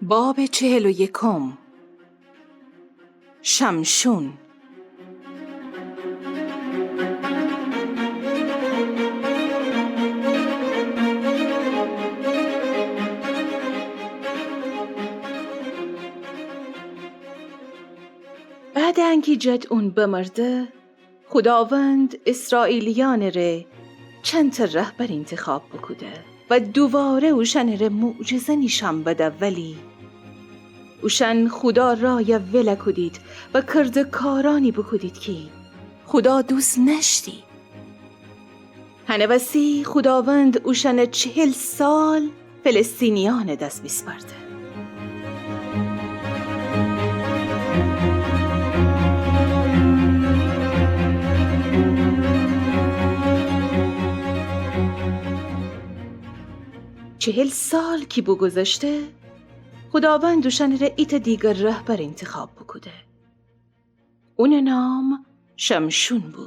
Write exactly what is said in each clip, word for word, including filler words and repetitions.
باب چهل و یکم. شمشون. بعد انکی جدعون بمرده، خوداوند اسرائیلیأنٚ ره چندتأ رهبر اینتخاب بوکوده و دوواره اوشأنٚ ره معجزه نیشأن بده، ولی اوشأن خودا رایَ ولَ کودید و کرده‌کارأنی بوکودید کی خودا دوست نأشتی. هنٚ وسی خوداوند اوشأنَ چهل سال فلسطینیأنٚ دس بیسپرده. چهل سال کی بوگوذشته، خوداوند اوشأنٚ ره ایتأ دیگر رهبر اینتخاب بوکوده. اونٚ نام شمشون بو.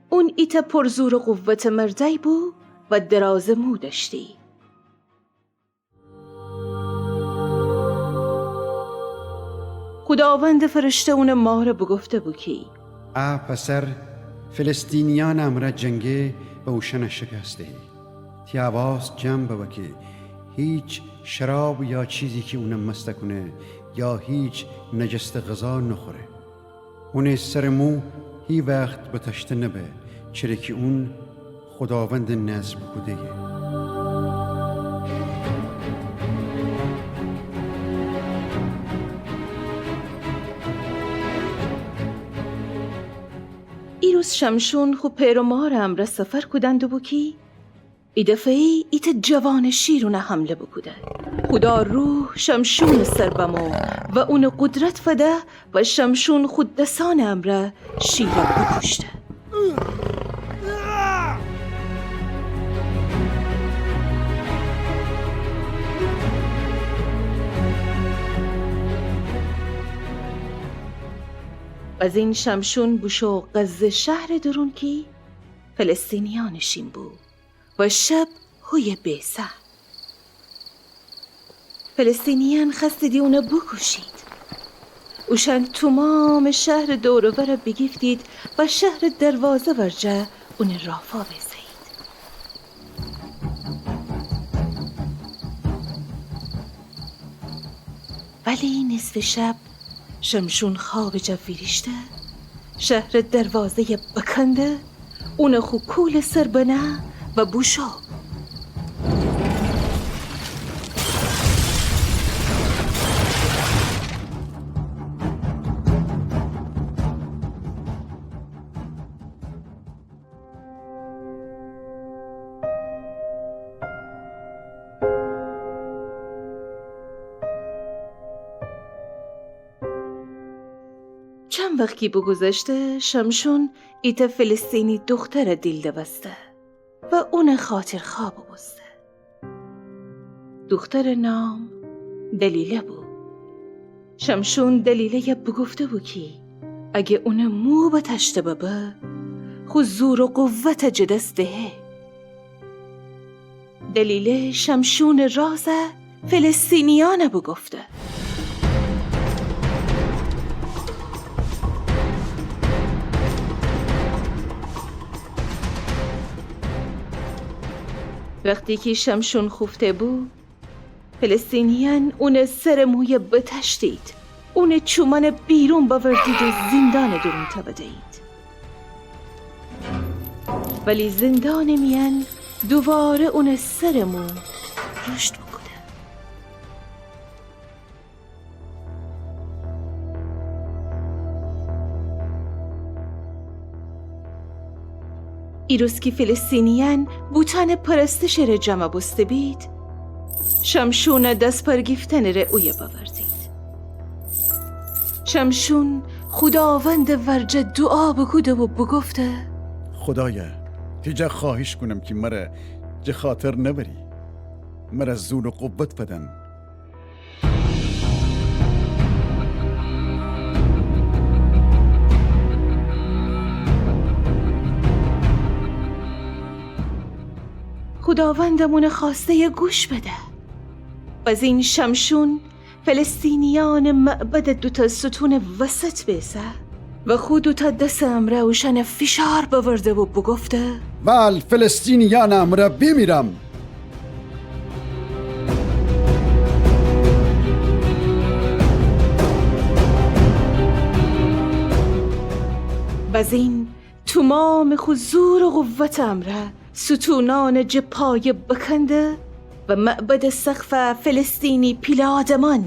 اون ایتأ پر زور و قوتٚ مردأی بو و درازٚ مو دأشتی. خوداوندٚ فرشته اونٚ مارَ بوگفته بو کی ا پسر فلسطینیأنٚ امرأ جنگه و اوشأنَ شکست دهه. تی حواس جمع ببه کی هیچ شراب یا چیزی کی اونَ مست کونه یا هیچ نجستٚ غذا نوخوره. اونٚ سرٚ مو هیوخت بتأشته نبه، چره کی اون خوداوندٚ نذر بوکوده‌یه. ایروز شمشون خو پئر و مارٚ امرأ سفر کودن دوبو کی ایدفعه‌یی ایتأ جوانٚ شیر اونَ حمله بوکوده. خودا روح شمشونٚ سر بمو و اونَ قدرت فده و شمشون خو دسأنٚ امرأ شیرَ بوکوشته. بزین شمشون بوشو غزه شهرٚ دورون کی فلسطینیأن نیشین بو و شب هویه بیسه. فلسطینیأن خوأستیدی اونَ بوکوشید. اوشأن تومامٚ شهرٚ دور و ورَ بیگیفتید و شهرٚ دروازه ورجه اونٚ رافا بیسه‌یید. ولی نصفٚ شب شمشون خوابٚ جا ویریشته، شهرٚ دروازه‌یَ بکنده، اونَ خو کولٚ سر بنه و بوشو. چند وخت کی بوگوذشته، شمشون ایتأ فلسطینی دوخترَ دیل دوسته و اونٚ خاطرخواه بوبوسته. دوخترٚ نام دلیله بو. شمشون دلیله‌یَ بوگفته بو کی اگه اونٚ مو بتأشته ببه، خو زور و قوتَ جٚه دس دهه. دلیله شمشونٚ رازَ فلسطینیأنَ بوگفته. وختی کی شمشون خوفته بو، فلسطینیأن اونٚ سرٚ مویَ بتأشتید، اونٚ چومأنَ بیرون بأوردید و زیندانٚ دورون توده‌یید. ولی زیندانٚ میأن دوواره اونٚ سرٚ مو رشد بوکوده. ایروز کی فلسطینیأن بوتأنٚ پرستشٚ ره جمع بوسته بید، شمشونٚ دس پرگیفتنٚ ره اویه بأوردید. شمشون خوداوندٚ ورجه دوعا بوکوده و بوگفته: خودایا، تی جا خوأهیش کونم کی مره جٚه خاطر نأوری، مره زور و قوت فدن. خوداوند امون خوأسته‌یَ گوش بده. بزین شمشون فلسطینیأنٚ معبدٚ دوتأ ستونٚ وسط بیسه و خو دوتأ دسٚ امرأ اوشأنَ فشار بأورده و بوگفته: بأل فلسطینیأنٚ امرأ بیمیرم. بزین تومامٚ خو زور و قوتٚ امرأ ستونأنَ جٚه پایه بکنده و معبدٚ سقف فلسطینی پیله آدمأن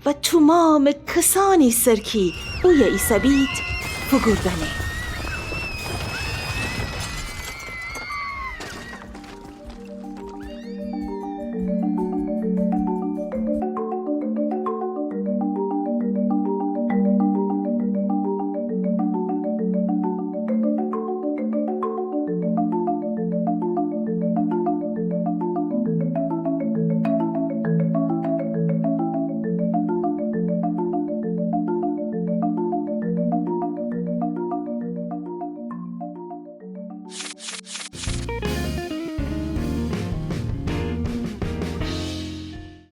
و تومامٚ کسأنی سر کی اویه ایسه‌بید فوگوردأنه.